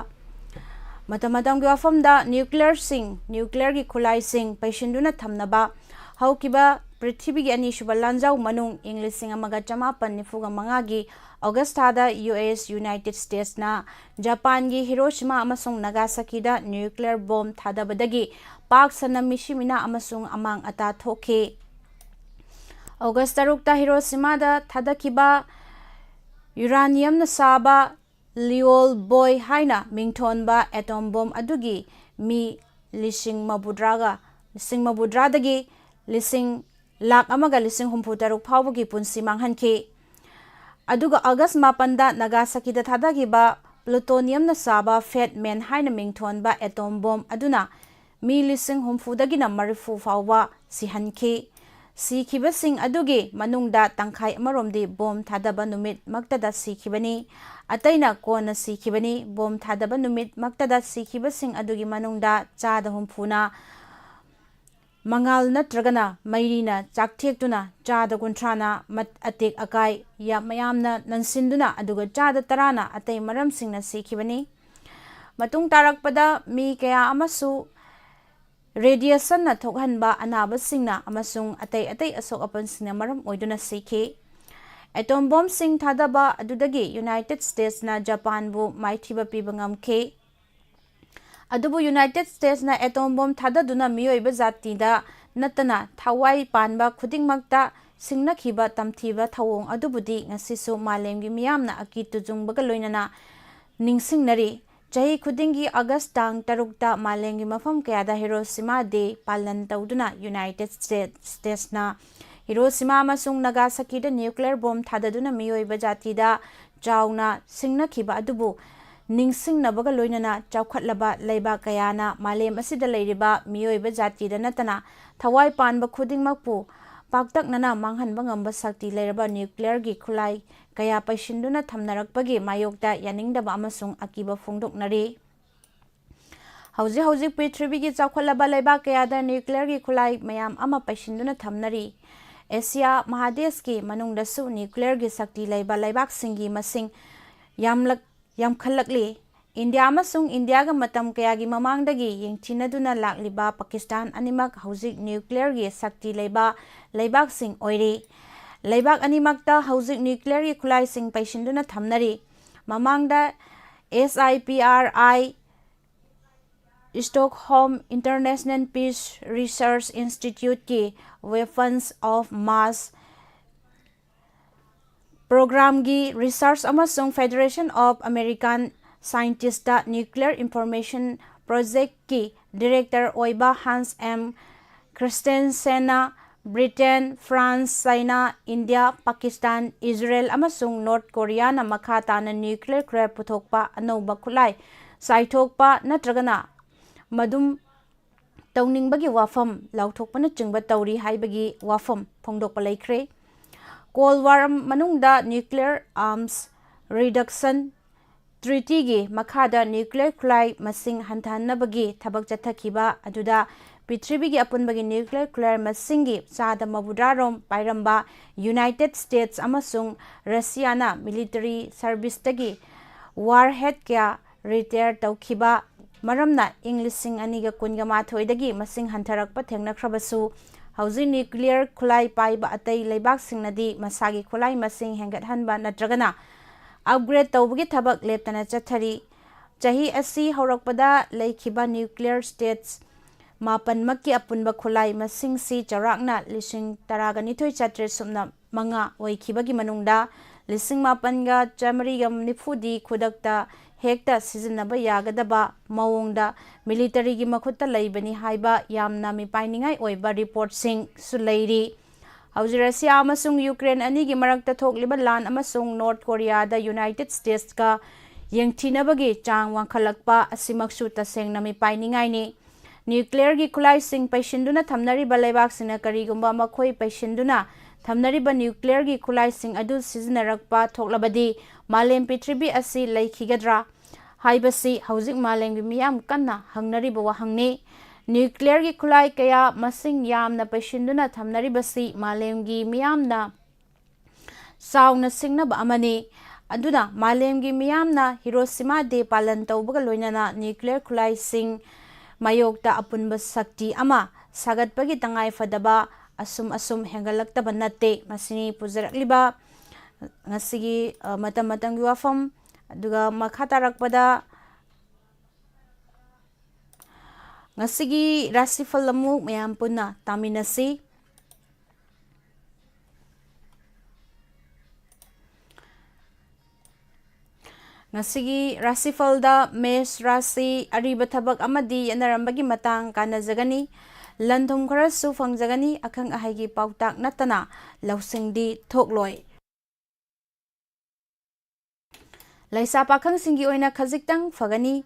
ꯃꯇꯝ ꯃꯇꯝꯒꯤ ꯋꯥꯐꯝꯗ ꯅ꯭ꯌꯨꯀ꯭ꯂꯤꯌꯔꯁꯤꯡ, ꯅ꯭ꯌꯨꯀ꯭ꯂꯤꯌꯔꯒꯤ ꯈꯨꯠꯂꯥꯏꯁꯤꯡ ꯄꯩꯁꯤꯟꯗꯨꯅ ꯊꯝꯅꯕ ꯍꯧꯈꯤꯕ ꯄ꯭ꯔꯤꯊꯤꯕꯤꯒꯤ ꯑꯅꯤꯁꯨꯕ ꯂꯥꯟꯖꯥꯎ ꯃꯅꯨꯡ ꯏꯪ ꯂꯤꯁꯤꯡ ꯑꯃꯒ ꯆꯃꯥꯄꯟ ꯅꯤꯐꯨꯒ ꯃꯉꯥꯒꯤ ꯑꯣꯒꯁ ꯊꯥꯗ ꯌꯨ ꯑꯦꯁ, ꯌꯨꯅꯥꯏꯇꯦꯗ ꯁ꯭ꯇꯦꯠꯁꯅ ꯖꯄꯥꯟꯒꯤ ꯍꯤꯔꯣꯁꯤꯃꯥ ꯑꯃꯁꯨꯡ ꯅꯥꯒꯥꯁꯥꯀꯤꯗ ꯅ꯭ꯌꯨꯀ꯭ꯂꯤꯌꯔ ꯕꯣꯝ ꯊꯥꯗꯕꯗꯒꯤ ꯄꯥꯛ ꯁꯟꯅ ꯃꯤꯁꯤ ꯃꯤꯅꯥ ꯑꯃꯁꯨꯡ ꯑꯃꯥꯡ ꯑꯇꯥ ꯊꯣꯛꯈꯤ꯫ ꯑꯣꯒꯁ ꯇꯔꯨꯛꯇ ꯍꯤꯔꯣꯁꯤꯃꯥꯗ ꯊꯥꯗꯈꯤꯕ ꯌꯨꯔꯥꯅꯤꯌꯝꯅ ꯁꯥꯕ ꯂꯤꯑꯣꯜ ꯕꯣꯏ ꯍꯥꯏꯅ ꯃꯤꯡꯊꯣꯟꯕ ꯑꯦꯇꯣꯝ ꯕꯣꯝ ꯑꯗꯨꯒꯤ ꯃꯤ ꯂꯤꯁꯤꯡ ꯃꯧꯗ꯭ꯔꯥꯒ, ꯂꯤꯁꯤꯡ ꯃꯧꯗ꯭ꯔꯥꯗꯒꯤ ꯂꯤꯁꯤꯡ ꯂꯥꯈ ꯑꯃꯒ ꯂꯤꯁꯤꯡ ꯍꯨꯝꯐꯨ ꯇꯔꯨꯛ ꯐꯥꯎꯕꯒꯤ ꯄꯨꯟꯁꯤ ꯃꯥꯡꯍꯟꯈꯤ꯫ ꯑꯗꯨꯒ ꯑꯣꯒꯁ ꯃꯥꯄꯟꯗ ꯅꯥꯒꯥꯁꯥꯀꯤꯗ ꯊꯥꯗꯈꯤꯕ ꯄ꯭ꯂꯨꯇꯣꯅꯤꯌꯝꯅ ꯁꯥꯕ ꯐꯦꯠ ꯃꯦꯟ ꯍꯥꯏꯅ ꯃꯤꯡꯊꯣꯟꯕ ꯑꯦꯇꯣꯝ ꯕꯣꯝ ꯑꯗꯨꯅ ꯃꯤ ꯂꯤꯁꯤꯡ ꯍꯨꯝꯐꯨꯗꯒꯤꯅ ꯃꯔꯤꯐꯨ ꯐꯥꯎꯕ ꯁꯤꯍꯟꯈꯤ꯫ ꯁꯤꯈꯤꯕꯁꯤꯡ ꯑꯗꯨꯒꯤ ꯃꯅꯨꯡꯗ ꯇꯪꯈꯥꯏ ꯑꯃꯔꯣꯝꯗꯤ ꯕꯣꯝ ꯊꯥꯗꯕ ꯅꯨꯃꯤꯠꯃꯛꯇꯗ ꯁꯤꯈꯤꯕꯅꯤ, ꯑꯇꯩꯅ ꯀꯣꯟꯅ ꯁꯤꯈꯤꯕꯅꯤ꯫ ꯕꯣꯝ ꯊꯥꯗꯕ ꯅꯨꯃꯤꯠꯃꯛꯇꯗ ꯁꯤꯈꯤꯕꯁꯤꯡ ꯑꯗꯨꯒꯤ ꯃꯅꯨꯡꯗ ꯆꯥꯗ ꯍꯨꯝꯐꯨꯅ ꯃꯉꯥꯜ ꯅꯠꯇ꯭ꯔꯒꯅ ꯃꯩꯔꯤꯅ ꯆꯥꯛꯊꯦꯛꯇꯨꯅ, ꯆꯥꯗ ꯀꯨꯟꯊ꯭ꯔꯥꯅ ꯃꯠ-, ꯑꯇꯦꯛ ꯑꯀꯥꯏ ꯌꯥꯝ, ꯃꯌꯥꯝꯅ ꯅꯟꯁꯤꯟꯗꯨꯅ, ꯑꯗꯨꯒ ꯆꯥꯗ ꯇꯔꯥꯅ ꯑꯇꯩ ꯃꯔꯝꯁꯤꯡꯅ ꯁꯤꯈꯤꯕꯅꯤ꯫ ꯃꯇꯨꯡ ꯇꯥꯔꯛꯄꯗ ꯃꯤ ꯀꯌꯥ ꯑꯃꯁꯨ ꯔꯦꯗꯤꯌꯦꯁꯟꯅ ꯊꯣꯛꯍꯟꯕ ꯑꯅꯥꯕꯁꯤꯡꯅ ꯑꯃꯁꯨꯡ ꯑꯇꯩ ꯑꯇꯩ ꯑꯁꯣꯛ ꯑꯄꯟꯁꯤꯡꯅ ꯃꯔꯝ ꯑꯣꯏꯗꯨꯅ ꯁꯤꯈꯤ꯫ ꯑꯦꯇꯣꯝ ꯕꯣꯝꯁꯤꯡ ꯊꯥꯗꯕ ꯑꯗꯨꯗꯒꯤ ꯌꯨꯅꯥꯏꯇꯦꯗ ꯁ꯭ꯇꯦꯠꯁꯅ ꯖꯄꯥꯟꯕꯨ ꯃꯥꯏꯊꯤꯕ ꯄꯤꯕ ꯉꯝꯈꯤ꯫ ꯑꯗꯨꯕꯨ ꯌꯨꯅꯥꯏꯇꯦꯗ ꯁ꯭ꯇꯦꯠꯁꯅ ꯑꯦꯇꯣꯝ ꯕꯣꯝ ꯊꯥꯗꯗꯨꯅ ꯃꯤꯑꯣꯏꯕ ꯖꯥꯇꯤꯗ ꯅꯠꯇꯅ ꯊꯋꯥꯏ ꯄꯥꯟꯕ ꯈꯨꯗꯤꯡꯃꯛꯇ ꯁꯤꯡꯅꯈꯤꯕ ꯇꯝꯊꯤꯕ ꯊꯧꯑꯣꯡ ꯑꯗꯨꯕꯨꯗꯤ ꯉꯁꯤꯁꯨ ꯃꯥꯂꯦꯝꯒꯤ ꯃꯤꯌꯥꯝꯅ ꯑꯀꯤ ꯇꯨꯖꯨꯡꯕꯒ ꯂꯣꯏꯅꯅ ꯅꯤꯡꯁꯤꯡꯅꯔꯤ꯫ ꯆꯍꯤ ꯈꯨꯗꯤꯡꯒꯤ ꯑꯥꯒꯁ ꯇꯥꯡ ꯇꯔꯨꯛꯇ ꯃꯥꯂꯦꯝꯒꯤ ꯃꯐꯝ ꯀꯌꯥꯗ ꯍꯤꯔꯣꯁꯤꯃꯥ ꯗꯦ ꯄꯥꯂꯟ ꯇꯧꯗꯨꯅ ꯌꯨꯅꯥꯏꯇꯦꯗ ꯁ꯭ꯇꯦꯠ-, ꯁ꯭ꯇꯦꯠꯁꯅ ꯍꯤꯔꯣꯁꯤꯃꯥ ꯑꯃꯁꯨꯡ ꯅꯥꯒꯥꯁꯥꯀꯤꯗ ꯅ꯭ꯌꯨꯀ꯭ꯂꯤꯌꯔ ꯕꯣꯝ ꯊꯥꯗꯗꯨꯅ ꯃꯤꯑꯣꯏꯕ ꯖꯥꯇꯤꯗ ꯆꯥꯎꯅ ꯁꯤꯡꯅꯈꯤꯕ ꯑꯗꯨꯕꯨ ꯅꯤꯡꯁꯤꯡꯅꯕꯒ ꯂꯣꯏꯅꯅ ꯆꯥꯎꯈꯠꯂꯕ ꯂꯩꯕꯥꯛ ꯀꯌꯥꯅ ꯃꯥꯂꯦꯝ ꯑꯁꯤꯗ ꯂꯩꯔꯤꯕ ꯃꯤꯑꯣꯏꯕ ꯖꯥꯇꯤꯗ ꯅꯠꯇꯅ ꯊꯋꯥꯏ ꯄꯥꯟꯕ ꯈꯨꯗꯤꯡꯃꯛꯄꯨ ꯄꯥꯛꯇꯛꯅꯅ ꯃꯥꯡꯍꯟꯕ ꯉꯝꯕ ꯁꯛꯇꯤ ꯂꯩꯔꯕ ꯅ꯭ꯌꯨꯀ꯭ꯂꯤꯌꯔꯒꯤ ꯈꯨꯠꯂꯥꯏ ꯀꯌꯥ ꯄꯩꯁꯤꯟꯗꯨꯅ ꯊꯝꯅꯔꯛꯄꯒꯤ ꯃꯥꯌꯣꯛꯇ ꯌꯥꯅꯤꯡꯗꯕ ꯑꯃꯁꯨꯡ ꯑꯀꯤꯕ ꯐꯣꯡꯗꯣꯛꯅꯔꯤ꯫ ꯍꯧꯖꯤꯛ ꯍꯧꯖꯤꯛ ꯄ꯭ꯔꯤꯊꯤꯕꯤꯒꯤ ꯆꯥꯎꯈꯠꯂꯕ ꯂꯩꯕꯥꯛ ꯀꯌꯥꯗ ꯅ꯭ꯌꯨꯀ꯭ꯂꯤꯌꯔꯒꯤ ꯈꯨꯠꯂꯥꯏ ꯃꯌꯥꯝ ꯑꯃ ꯄꯩꯁꯤꯟꯗꯨꯅ ꯊꯝꯅꯔꯤ꯫ ꯑꯦꯁꯤꯌꯥ ꯃꯍꯥꯗꯦꯁꯀꯤ ꯃꯅꯨꯡꯗꯁꯨ ꯅ꯭ꯌꯨꯀ꯭ꯂꯤꯌꯔꯒꯤ ꯁꯛꯇꯤ ꯂꯩꯕ ꯂꯩꯕꯥꯛꯁꯤꯡꯒꯤ ꯃꯁꯤꯡ ꯌꯥꯝꯂꯛ-, ꯌꯥꯝꯈꯠꯂꯛꯂꯤ꯫ ꯏꯟꯗꯤꯌꯥ ꯑꯃꯁꯨꯡ ꯏꯟꯗꯤꯌꯥꯒ ꯃꯇꯝ ꯀꯌꯥꯒꯤ ꯃꯃꯥꯡꯗꯒꯤ ꯌꯦꯡꯊꯤꯅꯗꯨꯅ ꯂꯥꯛꯂꯤꯕ ꯄꯥꯀꯤꯁꯇꯥꯟ ꯑꯅꯤꯃꯛ ꯍꯧꯖꯤꯛ ꯅ꯭ꯌꯨꯀ꯭ꯂꯤꯌꯔꯒꯤ ꯁꯛꯇꯤ ꯂꯩꯕ ꯂꯩꯕꯥꯛꯁꯤꯡ ꯑꯣꯏꯔꯤ꯫ ꯂꯩꯕꯥꯛ ꯑꯅꯤꯃꯛꯇ ꯍꯧꯖꯤꯛ ꯅ꯭ꯌꯨꯀ꯭ꯂꯤꯌꯔꯒꯤ ꯈꯨꯠꯂꯥꯏꯁꯤꯡ ꯄꯩꯁꯤꯟꯗꯨꯅ ꯊꯝꯅꯔꯤ꯫ ꯃꯃꯥꯡꯗ SIPRI, Stockholm International Peace Research Instituteꯀꯤ Weapons of Mass Programꯒꯤ research ꯑꯃꯁꯨꯡ Federation of American Scientistꯇ Nuclear Information Projectꯀꯤ director ꯑꯣꯏꯕ Hans M. Christensenꯅ Britain, France, China, India, Pakistan, Israel ꯑꯃꯁꯨꯡ North Koreaꯅ ꯃꯈꯥ ꯇꯥꯅ nuclear ꯈꯨꯠꯂꯥꯏ ꯄꯨꯊꯣꯛꯄ, ꯑꯅꯧꯕ ꯈꯨꯠꯂꯥꯏ ꯆꯥꯏꯊꯣꯛꯄ ꯅꯠꯇ꯭ꯔꯒꯅ ꯃꯗꯨꯝ ꯇꯧꯅꯤꯡꯕꯒꯤ ꯋꯥꯐꯝ ꯂꯥꯎꯊꯣꯛꯄꯅꯆꯤꯡꯕ ꯇꯧꯔꯤ ꯍꯥꯏꯕꯒꯤ ꯋꯥꯐꯝ ꯐꯣꯡꯗꯣꯛꯄ ꯂꯩꯈ꯭ꯔꯦ꯫ Cold War ꯃꯅꯨꯡꯗ Nuclear Arms Reduction Treatyꯒꯤ ꯃꯈꯥꯗ nuclear ꯈꯨꯠꯂꯥꯏ ꯃꯁꯤꯡ ꯍꯟꯊꯍꯟꯅꯕꯒꯤ ꯊꯕꯛ ꯆꯠꯊꯈꯤꯕ ꯑꯗꯨꯗ ꯄ꯭ꯔꯤꯊꯤꯕꯤꯒꯤ ꯑꯄꯨꯟꯕꯒꯤ nuclear ꯈꯨꯠꯂꯥꯏ ꯃꯁꯤꯡꯒꯤ ꯆꯥꯗ ꯃꯧꯗ꯭ꯔꯥ ꯔꯣꯝ ꯄꯥꯏꯔꯝꯕ United States ꯑꯃꯁꯨꯡ Russiaꯅ military serviceꯇꯒꯤ warhead ꯀꯌꯥ retire ꯇꯧꯈꯤꯕ ꯃꯔꯝꯅ ꯏꯪ ꯂꯤꯁꯤꯡ ꯑꯅꯤꯒ ꯀꯨꯟꯒ ꯃꯥꯊꯣꯏꯗꯒꯤ ꯃꯁꯤꯡ ꯍꯟꯊꯔꯛꯄ ꯊꯦꯡꯅꯈ꯭ꯔꯕꯁꯨ, ꯍꯧꯖꯤꯛ nuclear ꯈꯨꯠꯂꯥꯏ ꯄꯥꯏꯕ ꯑꯇꯩ ꯂꯩꯕꯥꯛꯁꯤꯡꯅꯗꯤ ꯃꯁꯥꯒꯤ ꯈꯨꯠꯂꯥꯏ ꯃꯁꯤꯡ ꯍꯦꯟꯒꯠꯍꯟꯕ ꯅꯠꯇ꯭ꯔꯒꯅ upgrade ꯇꯧꯕꯒꯤ ꯊꯕꯛ ꯂꯦꯞꯇꯅ ꯆꯠꯊꯔꯤ꯫ ꯆꯍꯤ ꯑꯁꯤ ꯍꯧꯔꯛꯄꯗ ꯂꯩꯈꯤꯕ nuclear states ꯃꯥꯄꯟꯃꯛꯀꯤ ꯑꯄꯨꯟꯕ ꯈꯨꯠꯂꯥꯏ ꯃꯁꯤꯡꯁꯤ ꯆꯥꯎꯔꯥꯛꯅ ꯂꯤꯁꯤꯡ ꯇꯔꯥꯒ ꯅꯤꯊꯣꯏ ꯆꯥꯇ꯭ꯔꯦꯠ ꯁꯨꯞꯅ ꯃꯉꯥ ꯑꯣꯏꯈꯤꯕꯒꯤ ꯃꯅꯨꯡꯗ ꯂꯤꯁꯤꯡ ꯃꯥꯄꯟꯒ ꯆꯥꯃꯔꯤꯒ ꯅꯤꯐꯨꯗꯤ ꯈꯨꯗꯛꯇ ꯍꯦꯛꯇ ꯁꯤꯖꯤꯟꯅꯕ ꯌꯥꯒꯗꯕ ꯃꯑꯣꯡꯗ militaryꯒꯤ ꯃꯈꯨꯠꯇ ꯂꯩꯕꯅꯤ ꯍꯥꯏꯕ ꯌꯥꯝꯅ ꯃꯤꯄꯥꯏꯅꯤꯡꯉꯥꯏ ꯑꯣꯏꯕ reportꯁꯤꯡꯁꯨ ꯂꯩꯔꯤ꯫ ꯍꯧꯖꯤꯛ ꯔꯁꯤꯌꯥ ꯑꯃꯁꯨꯡ ꯌꯨꯀ꯭ꯔꯦꯟ ꯑꯅꯤꯒꯤ ꯃꯔꯛꯇ ꯊꯣꯛꯂꯤꯕ ꯂꯥꯟ ꯑꯃꯁꯨꯡ ꯅꯣꯔꯠ ꯀꯣꯔꯤꯌꯥꯗ United Statesꯀ ꯌꯦꯡꯊꯤꯅꯕꯒꯤ ꯆꯥꯡ ꯋꯥꯡꯈꯠꯂꯛꯄ ꯑꯁꯤꯃꯛꯁꯨ ꯇꯁꯦꯡꯅ ꯃꯤꯄꯥꯏꯅꯤꯡꯉꯥꯏꯅꯤ꯫ Nuclearꯒꯤ ꯈꯨꯠꯂꯥꯏꯁꯤꯡ ꯄꯩꯁꯤꯟꯗꯨꯅ ꯊꯝꯅꯔꯤꯕ ꯂꯩꯕꯥꯛꯁꯤꯡꯅ ꯀꯔꯤꯒꯨꯝꯕ ꯃꯈꯣꯏ ꯄꯩꯁꯤꯟꯗꯨꯅ ꯊꯝꯅꯔꯤꯕ nuclearꯒꯤ ꯈꯨꯠꯂꯥꯏꯁꯤꯡ ꯑꯗꯨ ꯁꯤꯖꯤꯟꯅꯔꯛꯄ ꯊꯣꯛꯂꯕꯗꯤ ꯃꯥꯂꯦꯝ ꯄ꯭ꯔꯤꯊꯤꯕꯤ ꯑꯁꯤ ꯂꯩꯈꯤꯒꯗ꯭ꯔꯥ ꯍꯥꯏꯕꯁꯤ ꯍꯧꯖꯤꯛ ꯃꯥꯂꯦꯝꯒꯤ ꯃꯤꯌꯥꯝ ꯀꯟꯅ ꯍꯪꯅꯔꯤꯕ ꯋꯥꯍꯪꯅꯤ꯫ Nuclearꯒꯤ ꯈꯨꯠꯂꯥꯏ ꯀꯌꯥ ꯃꯁꯤꯡ ꯌꯥꯝꯅ ꯄꯩꯁꯤꯟꯗꯨꯅ ꯊꯝꯅꯔꯤꯕꯁꯤ ꯃꯥꯂꯦꯝꯒꯤ ꯃꯤꯌꯥꯝꯅ ꯆꯥꯎꯅ ꯁꯤꯡꯅꯕ ꯑꯃꯅꯤ꯫ ꯑꯗꯨꯅ ꯃꯥꯂꯦꯝꯒꯤ ꯃꯤꯌꯥꯝꯅ Hiroshima Day ꯄꯥꯂꯟ ꯇꯧꯕꯒ ꯂꯣꯏꯅꯅ nuclear ꯈꯨꯠꯂꯥꯏꯁꯤꯡ ꯃꯥꯌꯣꯛꯇ ꯑꯄꯨꯟꯕ ꯁꯛꯇꯤ ꯑꯃ ꯁꯥꯒꯠꯄꯒꯤ ꯇꯉꯥꯏ ꯐꯗꯕ ꯑꯁꯨꯝ ꯑꯁꯨꯝ ꯍꯦꯟꯒꯠꯂꯛꯇꯕ ꯅꯠꯇꯦ꯫ ꯃꯁꯤꯅꯤ ꯄꯨꯖꯔꯛꯂꯤꯕ ꯉꯁꯤꯒꯤ, ꯑ, ꯃꯇꯝ ꯃꯇꯝꯒꯤ ꯋꯥꯐꯝ꯫ ꯑꯗꯨꯒ ꯃꯈꯥ ꯇꯥꯔꯛꯄꯗ ꯉꯁꯤꯒꯤ ꯔꯥꯁꯤꯐꯜ ꯑꯃꯨꯛ ꯃꯌꯥꯝ ꯄꯨꯟꯅ ꯇꯥꯃꯤꯟꯅꯁꯤ꯫ ꯉꯁꯤꯒꯤ ꯔꯥꯁꯤꯐꯜꯗ ꯃꯦꯁ ꯔꯥꯁꯤ ꯑꯔꯤꯕ ꯊꯕꯛ ꯑꯃꯗꯤ ꯌꯦꯠꯅꯔꯝꯕꯒꯤ ꯃꯇꯥꯡ ꯀꯥꯟꯅꯖꯒꯅꯤ꯫ ꯂꯟ ꯊꯨꯝ ꯈꯔꯁꯨ ꯐꯪꯖꯒꯅꯤ꯫ ꯑꯈꯪ ꯑꯍꯩꯒꯤ ꯄꯥꯎꯇꯥꯛ ꯅꯠꯇꯅ ꯂꯧꯁꯤꯡꯗꯤ ꯊꯣꯛꯂꯣꯏ꯫ ꯂꯩꯁꯥ ꯄꯥꯈꯪꯁꯤꯡꯒꯤ ꯑꯣꯏꯅ ꯈꯖꯤꯛꯇꯪ ꯐꯒꯅꯤ꯫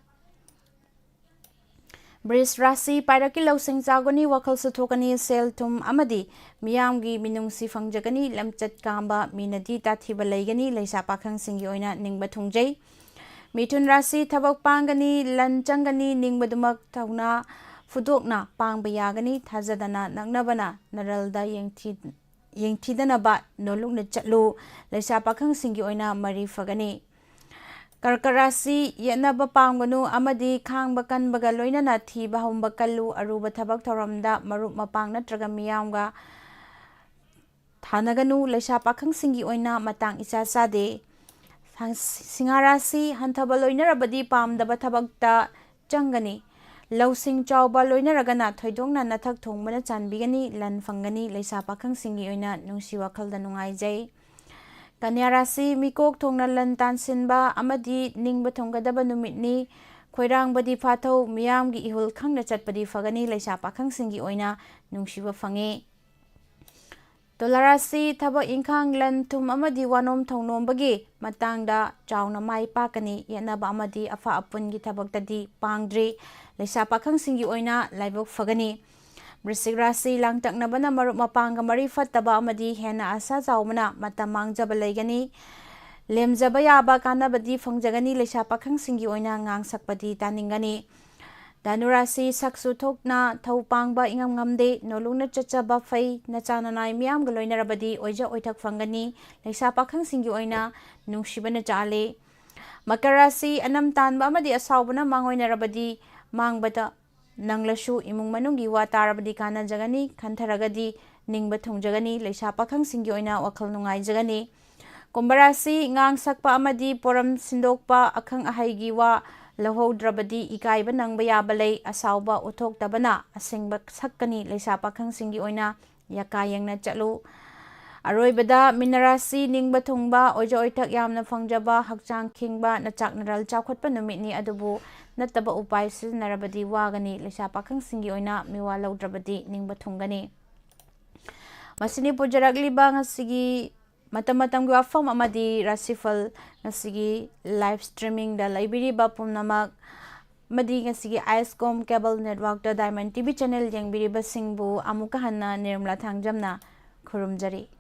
ꯕ꯭ꯔꯤꯖ ꯔꯥꯁꯤ ꯄꯥꯏꯔꯛꯀꯤ ꯂꯧꯁꯤꯡ ꯆꯥꯎꯒꯅꯤ, ꯋꯥꯈꯜꯁꯨ ꯊꯣꯛꯀꯅꯤ, ꯁꯦꯜ ꯊꯨꯝ ꯑꯃꯗꯤ ꯃꯤꯌꯥꯝꯒꯤ ꯃꯤꯅꯨꯡꯁꯤ ꯐꯪꯖꯒꯅꯤ, ꯂꯝꯆꯠ ꯀꯥꯝꯕ, ꯃꯤꯅꯗꯤ ꯇꯥꯊꯤꯕ ꯂꯩꯒꯅꯤ, ꯂꯩꯁꯥ ꯄꯥꯈꯪꯁꯤꯡꯒꯤ ꯑꯣꯏꯅ ꯅꯤꯡꯕ ꯊꯨꯡꯖꯩ꯫ ꯃꯤꯊꯨꯟ ꯔꯥꯁꯤ ꯊꯕꯛ ꯄꯥꯡꯒꯅꯤ, ꯂꯟ ꯆꯪꯒꯅꯤ, ꯅꯤꯡꯕꯗꯨꯃꯛ ꯊꯧꯅꯥ ꯐꯨꯗꯣꯛꯅ ꯄꯥꯡꯕ ꯌꯥꯒꯅꯤ, ꯊꯥꯖꯗꯅ ꯅꯛꯅꯕꯅ ꯅꯔꯜꯗ ꯌꯦꯡꯊꯤ-, ꯌꯦꯡꯊꯤꯗꯅꯕ ꯅꯣꯂꯨꯛꯅ ꯆꯠꯂꯨ, ꯂꯩꯁꯥ ꯄꯥꯈꯪꯁꯤꯡꯒꯤ ꯑꯣꯏꯅ ꯃꯔꯤ ꯐꯒꯅꯤ꯫ ꯀꯔꯀ ꯔꯥꯁꯤ ꯌꯦꯠꯅꯕ ꯄꯥꯝꯒꯅꯨ ꯑꯃꯗꯤ ꯈꯥꯡꯕ ꯀꯟꯕꯒ ꯂꯣꯏꯅꯅ ꯊꯤꯕ ꯍꯨꯝꯕ ꯀꯜꯂꯨ꯫ ꯑꯔꯨꯕ ꯊꯕꯛ ꯊꯧꯔꯝꯗ ꯃꯔꯨꯞ ꯃꯄꯥꯡ ꯅꯠꯇ꯭ꯔꯒ ꯃꯤꯌꯥꯝꯒ ꯊꯥꯅꯒꯅꯨ꯫ ꯂꯩꯁꯥ ꯄꯥꯈꯪꯁꯤꯡꯒꯤ ꯑꯣꯏꯅ ꯃꯇꯥꯡ ꯏꯆꯥ ꯆꯥꯗꯦ꯫ ꯁꯤꯡꯍꯥ ꯔꯥꯁꯤ, ꯍꯟꯊꯕ ꯂꯣꯏꯅꯔꯕꯗꯤ ꯄꯥꯝꯗꯕ ꯊꯕꯛꯇ ꯆꯪꯒꯅꯤ꯫ ꯂꯧꯁꯤꯡ ꯆꯥꯎꯕ ꯂꯣꯏꯅꯔꯒꯅ ꯊꯣꯏꯗꯣꯛꯅ ꯅꯊꯛ ꯊꯣꯡꯕꯅ ꯆꯥꯟꯕꯤꯒꯅꯤ, ꯂꯟ ꯐꯪꯒꯅꯤ꯫ ꯂꯩꯁꯥ ꯄꯥꯈꯪꯁꯤꯡꯒꯤ ꯑꯣꯏꯅ ꯅꯨꯡꯁꯤ ꯋꯥꯈꯜꯗ ꯅꯨꯡꯉꯥꯏꯖꯩ꯫ ꯀꯟꯌꯥ ꯔꯥꯁꯤ, ꯃꯤꯀꯣꯛ ꯊꯣꯡꯅ ꯂꯟ ꯇꯥꯟꯁꯤꯟꯕ ꯑꯃꯗꯤ ꯅꯤꯡꯕ ꯊꯨꯡꯒꯗꯕ ꯅꯨꯃꯤꯠꯅꯤ꯫ ꯈꯣꯏꯔꯥꯡꯕꯗꯤ ꯐꯥꯊꯧ, ꯃꯤꯌꯥꯝꯒꯤ ꯏꯍꯨꯜ ꯈꯪꯅ ꯆꯠꯄꯗꯤ ꯐꯒꯅꯤ꯫ ꯂꯩꯁꯥ ꯄꯥꯈꯪꯁꯤꯡꯒꯤ ꯑꯣꯏꯅ ꯅꯨꯡꯁꯤꯕ ꯐꯪꯉꯤ꯫ ꯇꯨꯂꯥ ꯔꯥꯁꯤ, ꯊꯕꯛ ꯏꯪꯈꯥꯡ, ꯂꯟ ꯊꯨꯝ ꯑꯃꯗꯤ ꯋꯥꯅꯣꯝ ꯊꯧꯅꯣꯝꯕꯒꯤ ꯃꯇꯥꯡꯗ ꯆꯥꯎꯅ ꯃꯥꯏ ꯄꯥꯛꯀꯅꯤ꯫ ꯌꯦꯠꯅꯕ ꯑꯃꯗꯤ ꯑꯐ ꯑꯄꯨꯟꯒꯤ ꯊꯕꯛꯇꯗꯤ ꯄꯥꯡꯗ꯭ꯔꯤ꯫ ꯂꯩꯁꯥ ꯄꯥꯈꯪꯁꯤꯡꯒꯤ ꯑꯣꯏꯅ ꯂꯥꯏꯕꯛ ꯐꯒꯅꯤ꯫ ꯕ꯭ꯔꯤꯁꯤꯛ ꯔꯥꯁꯤ, ꯂꯥꯡꯇꯛꯅꯕꯅ ꯃꯔꯨꯞ ꯃꯄꯥꯡꯒ ꯃꯔꯤ ꯐꯠꯇꯕ ꯑꯃꯗꯤ ꯍꯦꯟꯅ ꯑꯁꯥ ꯆꯥꯎꯕꯅ ꯃꯇꯝ ꯃꯥꯡꯖꯕ ꯂꯩꯒꯅꯤ꯫ ꯂꯦꯝꯖꯕ ꯌꯥꯕ ꯀꯥꯟꯅꯕꯗꯤ ꯐꯪꯖꯒꯅꯤ꯫ ꯂꯩꯁꯥ ꯄꯥꯈꯪꯁꯤꯡꯒꯤ ꯑꯣꯏꯅ ꯉꯥꯡꯁꯛꯄꯗꯤ ꯇꯥꯅꯤꯡꯒꯅꯤ꯫ ꯙꯅꯨ ꯔꯥꯁꯤ, ꯁꯛꯁꯨ ꯊꯣꯛꯅ ꯊꯧ ꯄꯥꯡꯕ ꯏꯉꯝ ꯉꯝꯗꯦ꯫ ꯅꯣꯂꯨꯛꯅ ꯆꯠꯆꯕ ꯐꯩ꯫ ꯅꯆꯥ ꯅꯅꯥꯏ ꯃꯤꯌꯥꯝꯒ ꯂꯣꯏꯅꯔꯕꯗꯤ ꯑꯣꯏꯖ ꯑꯣꯏꯊꯛ ꯐꯪꯒꯅꯤ꯫ ꯂꯩꯁꯥ ꯄꯥꯈꯪꯁꯤꯡꯒꯤ ꯑꯣꯏꯅ ꯅꯨꯡꯁꯤꯕꯅ ꯆꯥꯜꯂꯤ꯫ ꯃꯀꯔ ꯔꯥꯁꯤ, ꯑꯅꯝ ꯇꯥꯟꯕ ꯑꯃꯗꯤ ꯑꯁꯥꯎꯕꯅ ꯃꯥꯡꯑꯣꯏꯅꯔꯕꯗꯤ ꯃꯥꯡꯕꯗ ꯅꯪꯂꯁꯨ ꯏꯃꯨꯡ ꯃꯅꯨꯡꯒꯤ ꯋꯥ ꯇꯥꯔꯕꯗꯤ ꯀꯥꯟꯅꯖꯒꯅꯤ꯫ ꯈꯟꯊꯔꯒꯗꯤ ꯅꯤꯡꯕ ꯊꯨꯡꯖꯒꯅꯤ꯫ ꯂꯩꯁꯥ ꯄꯥꯈꯪꯁꯤꯡꯒꯤ ꯑꯣꯏꯅ ꯋꯥꯈꯜ ꯅꯨꯡꯉꯥꯏꯖꯒꯅꯤ꯫ ꯀꯨꯝꯚ ꯔꯥꯁꯤ, ꯉꯥꯡ ꯁꯛꯄ ꯑꯃꯗꯤ ꯄꯣꯔꯝ ꯁꯤꯟꯗꯣꯛꯄ, ꯑꯈꯪ ꯑꯍꯩꯒꯤ ꯋꯥ ꯂꯧꯍꯧꯗ꯭ꯔꯕꯗꯤ ꯏꯀꯥꯏꯕ ꯅꯪꯕ ꯌꯥꯕ ꯂꯩ꯫ ꯑꯁꯥꯎꯕ ꯎꯠꯊꯣꯛꯇꯕꯅ ꯑꯁꯦꯡꯕ ꯁꯛꯀꯅꯤ꯫ ꯂꯩꯁꯥ ꯄꯥꯈꯪꯁꯤꯡꯒꯤ ꯑꯣꯏꯅ ꯌꯥꯀꯥ ꯌꯦꯡꯅ ꯆꯠꯂꯨ꯫ ꯑꯔꯣꯏꯕꯗ ꯃꯤꯅ ꯔꯥꯁꯤ, ꯅꯤꯡꯕ ꯊꯨꯡꯕ, ꯑꯣꯏꯖ ꯑꯣꯏꯊꯛ ꯌꯥꯝꯅ ꯐꯪꯖꯕ, ꯍꯛꯆꯥꯡ ꯈꯤꯡꯕ, ꯅꯆꯥꯛ ꯅꯔꯜ ꯆꯥꯎꯈꯠꯄ ꯅꯨꯃꯤꯠꯅꯤ꯫ ꯑꯗꯨꯕꯨ ꯅꯠꯇꯕ ꯎꯄꯥꯏ ꯁꯤꯖꯤꯟꯅꯔꯕꯗꯤ ꯋꯥꯒꯅꯤ꯫ ꯂꯩꯁꯥ ꯄꯥꯈꯪꯁꯤꯡꯒꯤ ꯑꯣꯏꯅ ꯃꯤꯋꯥ ꯂꯧꯗ꯭ꯔꯕꯗꯤ ꯅꯤꯡꯕ ꯊꯨꯡꯒꯅꯤ꯫ ꯃꯁꯤꯅꯤ ꯄꯨꯖꯔꯛꯂꯤꯕ ꯉꯁꯤꯒꯤ ꯃꯇꯝ ꯃꯇꯝꯒꯤ ꯋꯥꯐꯝ ꯑꯃꯗꯤ ꯔꯥꯁꯤꯐꯜ꯫ ꯉꯁꯤꯒꯤ ꯂꯥꯏꯚ ꯁ꯭ꯇ꯭ꯔꯤꯃꯤꯡꯗ ꯂꯩꯕꯤꯔꯤꯕ ꯄꯨꯝꯅꯃꯛ ꯑꯃꯗꯤ ꯉꯁꯤꯒꯤ ꯑꯥꯏꯁꯀꯣꯝ ꯀꯦꯕꯜ ꯅꯦꯠꯋꯥꯔꯛꯇ ꯗꯥꯏꯃꯟ ꯇꯤ ꯚꯤ ꯆꯦꯅꯦꯜ ꯌꯦꯡꯕꯤꯔꯤꯕꯁꯤꯡꯕꯨ ꯑꯃꯨꯛꯀ ꯍꯟꯅ ꯅꯤꯔꯃꯂꯥ ꯊꯥꯡꯖꯝꯅ ꯈꯨꯔꯨꯝꯖꯔꯤ꯫